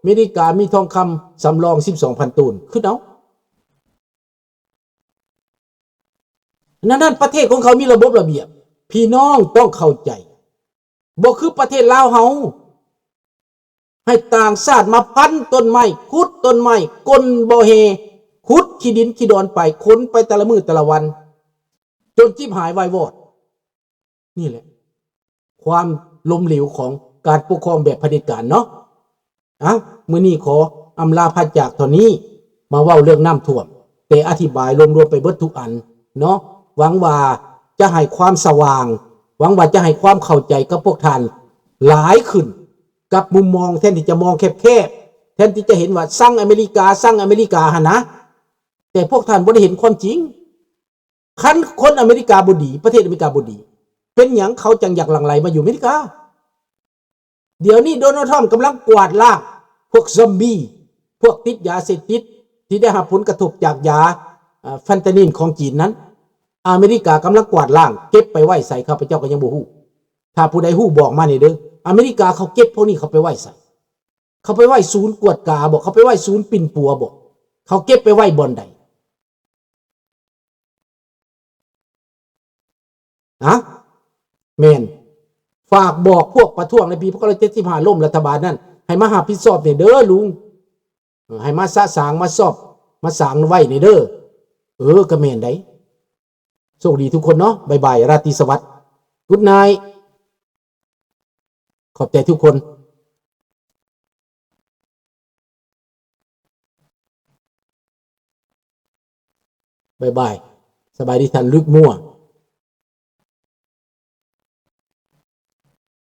ເມລິກາມີທອງຄຳສຳລອງສິບສອງພັນໂຕນ ຄຶດເອົາ. ນັ້ນ ນັ້ນປະເທດຂອງເຂົາມີລະບົບລະບຽບ ພີ່ນ້ອງຕ້ອງເຂົ້າໃຈ. ບໍ່ຄືປະເທດລາວເຮົາ ໃຫ້ຕ່າງຊາດມາພັນຕົ້ນໄມ້ ຂຸດຕົ້ນໄມ້ ກົ້ນບໍ່ແຮ່ ຂຸດຂີ້ດິນຂີ້ດອນໄປ ຂົນໄປແຕ່ລະມື້ແຕ່ລະວັນ ຈົນຈິບຫາຍວາຍວອດ. ນີ້ແຫຼະ ຄວາມລົ້ມເຫຼວຂອງການປົກຄອງແບບຜະເດັດການເນາະ. ເອົ້າ ມື້ນີ້ຂໍອຳລາພາກຈາກເທົ່ານີ້ ມາເວົ້າເລື່ອງນ້ຳຖ້ວມ ແຕ່ອະທິບາຍລວມໆໄປເບິດທຸກອັນເນາະ. ຫວັງວ່າຈະໃຫ້ຄວາມສະຫວ່າງ ຫວັງວ່າຈະໃຫ້ຄວາມເຂົ້າໃຈກັບພວກທ່ານຫຼາຍຂຶ້ນ ກັບມຸມມອງ ແທນທີ່ຈະມອງແຄບໆ ແທນທີ່ຈະເຫັນວ່າຊັງອາເມລິກາ ຊັງອາເມລິກາຫັ້ນນະ ແຕ່ພວກທ່ານບໍ່ໄດ້ເຫັນຄວາມຈິງ. ຄັນຄົນອາເມລິກາບໍ່ດີ ປະເທດອາເມລິກາບໍ່ດີ ເປັນຫຍັງເຂົາຈັ່ງຢາກຫຼັ່ງໄຫຼມາຢູ່ອາເມລິກາ? ດຽວນີ້ໂດນັລທຣຳກຳລັງກວາດລ້າງພວກຊອມບີ ພວກຕິດຢາເສບຕິດ ທີ່ໄດ້ຮັບຜົນກະທົບຈາກຢາ ເອ່ອ ເຟນຕານິນຂອງຈີນນັ້ນ. ອາເມລິກາກຳລັງກວາດລ້າງ ເກັບໄປໄວ້ໃສ ຂ້າພະເຈົ້າກໍຍັງບໍ່ຮູ້. ຖ້າຜູ້ໃດຮູ້ບອກມາແດ່ເດີ້. ອາເມລິກາເຂົາເກັບພວກນີ້ເຂົາໄປໄວ້ໃສ? ເຂົາໄປໄວ້ສູນກວດກາບໍ? ເຂົາໄປໄວ້ສູນປິ່ນປົວບໍ? ເຂົາເກັບໄປໄວ້ບ່ອນໃດ? ຮະ? ແມ່ນ. ຝາກບອກພວກປະທ້ວງໃນປີພັນເກົ້າຮ້ອຍເຈັດສິບຫ້າລົ້ມລັດຖະບານນັ້ນ ໃຫ້ມາຮັບຜິດຊອບແດ່ເດີ້ລຸງ. ເອີ ໃຫ້ມາສະສາງ ມາຊອບ ມາສາງໄວ້ແດ່ເດີ້. ເອີ ກໍແມ່ນໄດ໋. ໂຊກດີທຸກຄົນເນາະ. ບາຍບາຍ ລາຕີສະຫວັດ Good night. ຂອບໃຈທຸກຄົນ. ບາຍບາຍ. ສະບາຍດີທ່ານ ລຶກມົວ.